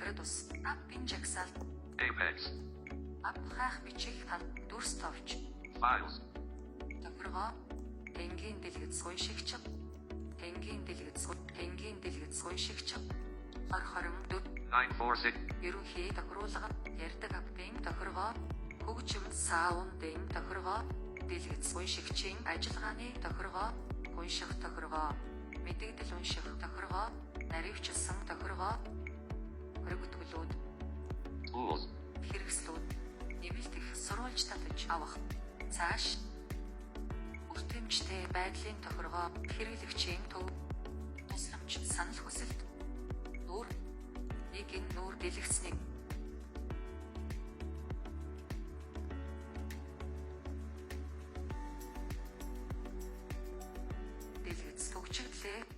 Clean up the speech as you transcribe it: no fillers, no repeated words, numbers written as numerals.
Градус. Аппын жагсаал. Apex. Ап хаах бичих тал. Дүрс товч. Files. Тохиргоо. Энгийн дэлгэц уншигч. Энгийн дэлгэц. Энгийн дэлгэц уншигч. 20 24 9 4 6. Ерөнхий тохируулга. Ярьдаг аппын тохиргоо. Хөгжим саундын тохиргоо. Дэлгэц уншигчийн ажиллагааны тохиргоо. Унших тохиргоо. Мэдэгдэл унших тохиргоо. Наривчлсан тохиргоо. Хоригдголууд. Tools. Хэрэгслүүд. Нэмэлт их сурвалж татаж авах. Цааш. Өртөмжтэй байдлын тохиргоо. Хэрэглэгчийн төв. Тусламж санал хүсэлт. Нүүр. Нэг нүүр дэлгэцний дэлгэц төгчглээ.